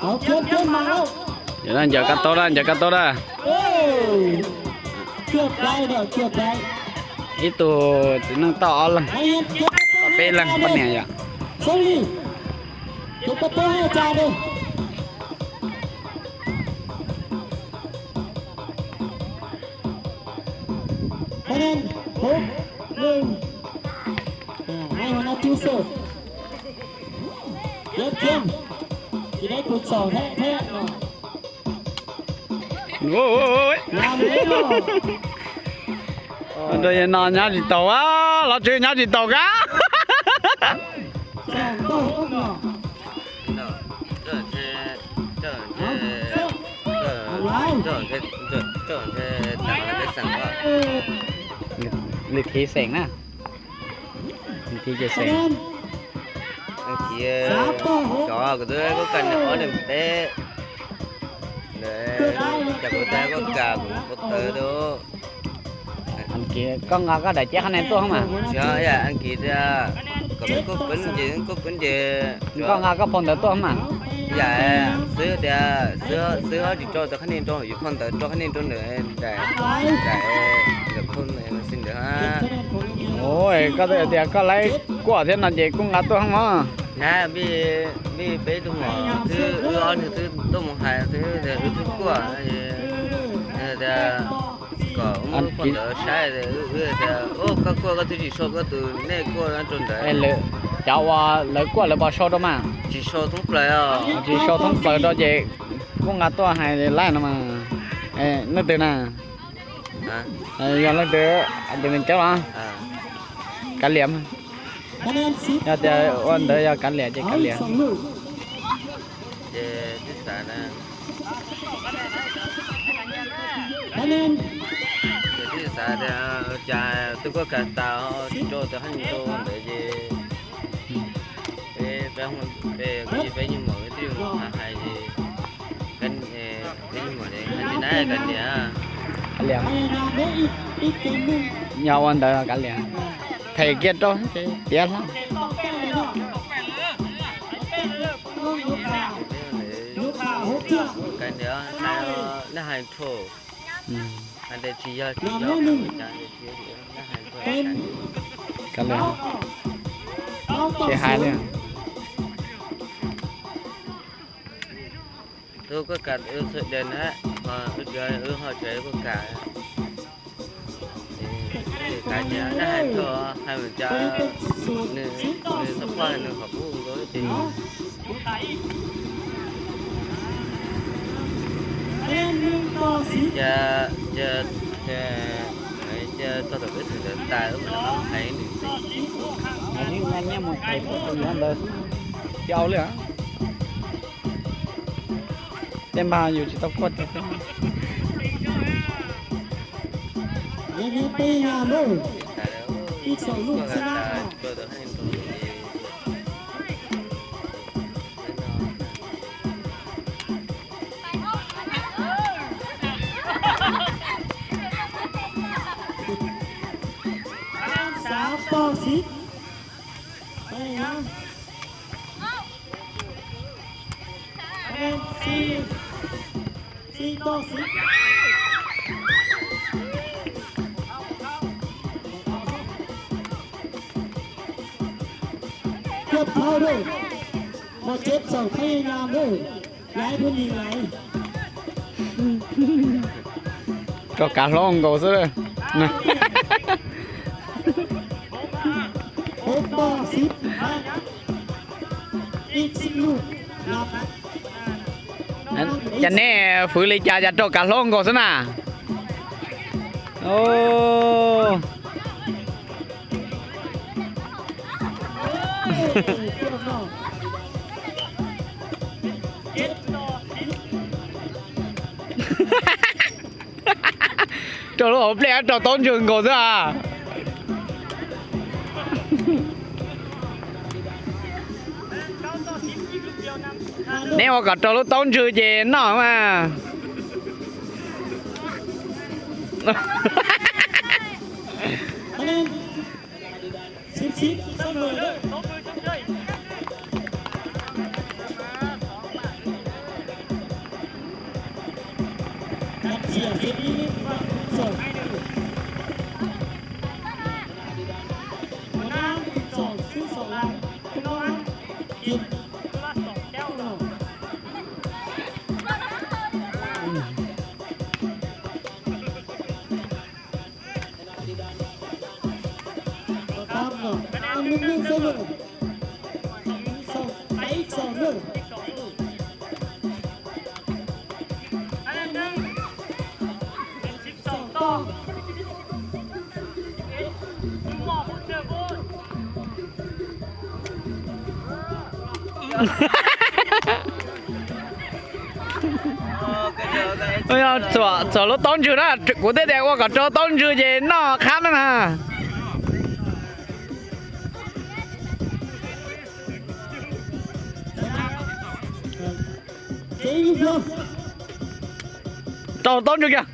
Ncaws kab taub na, ncaws kab taub na. Ib tug txiv neej tauj ob leeg, tauj peb leeg poj niam yom. Rau no nyob tsis taus a, los tsev nyob tsis taus kab. Nws khiv xeem na. Nws khiv ces xeem. Nws khiv xyov kuv twb kuj kawm nws ob nws peb. Cas kuv twb kuj kawm kuv kuv tawv du. Koj nqa koj daim ceb qhab nees tuaj mas. Tsis, Ankis tias kom peb kuj peb ces kuj peb ces. Koj nqa koj phau ntawv tuaj mas. Yam xwb tias xwb ob tsis rau tau qhab nees rau yus phau ntawv rau qhab nees rau nws daim, daim lawm phau ntawv xi ntawd. Koj tias koj laib kuaj thiab no ces kuj nqa tuaj mog. Na, vij peb tug mom xwb, wb ob nws twb tuaj mus hais xwb tias wb twb kuaj, tias kom muab phau ntawv saib, wb tias koj kuaj koj twb tsis sau koj tus nej kuaj rau ntawd. Cov uas lawv kuaj lawv puas sau rau mas? Tsis sau thoob plaws os. Tsis sau thoob plaws rau ces kuj nqa tuaj hais laij no mas. Leej twg na? Yog leej twg, tus nws coob los? Kav Liam. Yog tias ua ntawd yog Kav Liam ces Kav Liam. Ces twb xav tias cas twb kuaj kawm tas tsis rau tau haj rau ntawd ces peb, peb, peb nyuag mom twb hais hais ces peb nyuag mom hais tsis na Kav Liam. Yog ua ntawd Kav Liam, them kiag rau ces tiav hlo. Kav Liam, nej hais rho, hais tias tsis yog, tsis yog, Kav Liam, tsis hais li. Tus kuaj kam wb txhua daim na, ho wb tsuas wb ho tsuas kuaj kam. Ces kav tias nej hais txog hais mus cas nws, nws support nws qhov qub nkaus ces ces, ces, ces txog thaum peb xeem ntawd tas wb mam rov qab hais nws ntxiv. Nyiaj mus them kuaj tau yuav ntawd xwb, tsis au li. Tej npag yus tsis tau kuaj tiag thiab. Rau kav hlob nkaus xwb. Cas nej fwv li cas cas rau kav hlob nkaus xwb na. Rau lub hauv plej rau taub ntswg nkaus xwb a. Neb ua kom rau lub taub ntswg ces noj mas. Xiam xeev ib, Vam Txom. Ua nab txom xub xom lais, ua nab kiag los. Tam no, tam no xwb lawm. Xom, peb xom lawm. Xom toj. Txom lub taub ntswg na, kuv thiaj tias ua kom raug taub ntswg ces noj qab na na. Raug taub ntswg kiag.